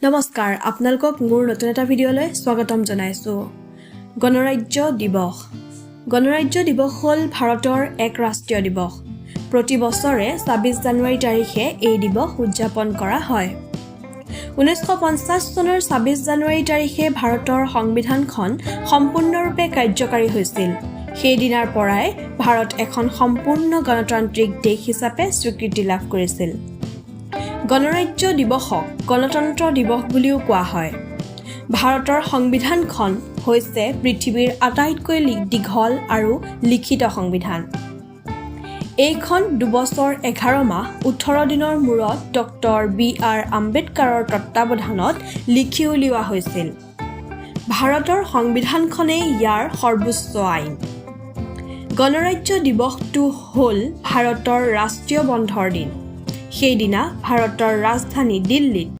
নমস্কাৰ, আপোনালোকক মোৰ নতুন এটা ভিডিঅ'লৈ স্বাগতম জনাইছোঁ। গণৰাজ্য দিৱস। গণৰাজ্য দিৱস হ'ল ভাৰতৰ এক ৰাষ্ট্ৰীয় দিৱস। প্ৰতি বছৰে 26 জানুৱাৰী তাৰিখে এই দিৱস উদযাপন কৰা হয়। 1950 চনৰ 26 জানুৱাৰী তাৰিখে ভাৰতৰ সংবিধানখন সম্পূৰ্ণৰূপে কাৰ্যকাৰী হৈছিল। সেইদিনাৰ পৰাই ভাৰত এখন সম্পূৰ্ণ গণতান্ত্ৰিক দেশ হিচাপে স্বীকৃতি লাভ কৰিছিল। গণৰাজ্য দিৱসক গণতন্ত্ৰ দিৱস বুলিও কোৱা হয়। ভাৰতৰ সংবিধানখন হৈছে পৃথিৱীৰ আটাইতকৈ দীঘল আৰু লিখিত সংবিধান। এইখন 2 বছৰ 11 মাহ 18 দিনৰ মূৰত ডক্টৰ বি আৰ আম্বেদকাৰৰ তত্বাৱধানত লিখি উলিওৱা হৈছিল। ভাৰতৰ সংবিধানখনেই ইয়াৰ সৰ্বোচ্চ আইন। গণৰাজ্য দিৱসটো হ'ল ভাৰতৰ ৰাষ্ট্ৰীয় বন্ধৰ দিন। সেইদিনা ভাৰতৰ ৰাজধানী দিল্লীত